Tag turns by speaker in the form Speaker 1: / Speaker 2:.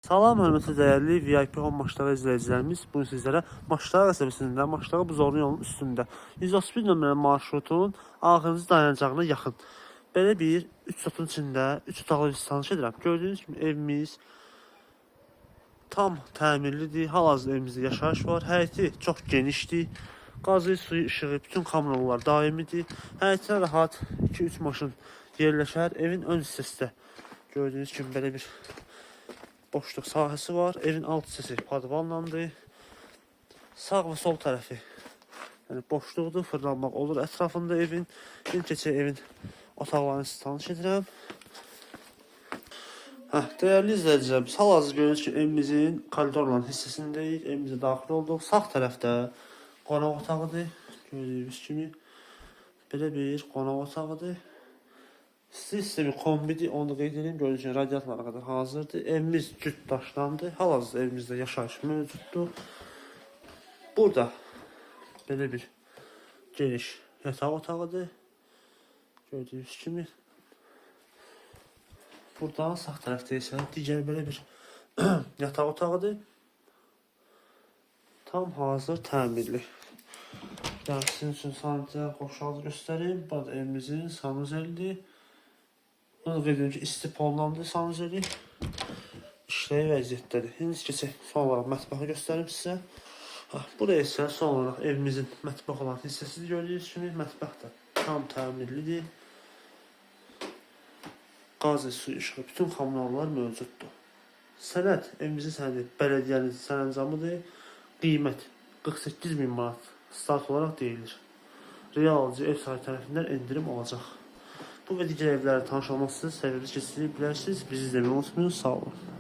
Speaker 1: Salam hörmətli dəyərli VIP Home Maştağı izləyicilərimiz. Bu gün sizlərə Maştağı qəsəbəsində, Maştağı Buzovlu yolunun üstündə 131 nömrəli marşrutun axırıncı dayanacağına yaxın belə bir 3 sotun içində 3 otaqlı ev tanış edirəm. Gördüyünüz kimi evimiz tam təmirlidir. Hal-hazırda evimizdə yaşayış var. Həyəti çox genişdir. Qazı, suyu, işığı, bütün kameralar daimidir. Həyətinə rahat 2-3 maşın yerləşər. Evin ön hissəsində gördüyünüz kimi belə bir boşluq sahəsi var. Evin alt hissəsi podvallandır. Sağ və sol tərəfi yəni boşluqdur, fırlanmaq olur ətrafında evin. İndi keçək evin otaqlarını sizə tanış edirəm. Dəyərli izləyicilər, biz hal-hazırda gördüyünüz kimi evimizin koridorla hissəsindəyik. Evimizə daxil olduq. Sağ tərəfdə qonaq otağıdır. Gördüyünüz kimi belə bir qonaq otağıdır. Sistemi kombidir, onu da qeyd edeyim. Gördüyünüz kimi radiatorlara qədər hazırdır. Evimiz cüt daşlandı. Hal-hazırda evimizdə yaşayış mövcuddur. Burada belə bir geniş yataq otağıdır. Gördüyünüz kimi. Buradan sağ tərəfdə isə digər belə bir yataq otağıdır. Tam hazır, təmirli. Yəni sizin üçün sanitar qoşaltı göstərim. Bu da evimizin sanuzelidir. Bunu da qeyd edim ki, isti pollandı sanuzeli. İşləyi vəziyyətdədir. İndi keçək son olaraq mətbəxi göstərim sizə. Buraya isə son olaraq evimizin mətbəx olan hissəsidir gördüyünüz kimi. Mətbəx də tam təmirlidir. Qaz, su, işığı, bütün kommunallar mövcuddur. Sənəd, evimizin sənədi bələdiyyənin sərəncamıdır. Qiymət 48 min manat start olaraq deyilir. Real alıcı ev sahibi tərəfindən endirim olacaq. Bu və digər evlərlə tanış olmaq istəyirsiniz, səhifəmizi keçirə bilərsiniz. Bizi izləməyi unutmayın. Sağ olun.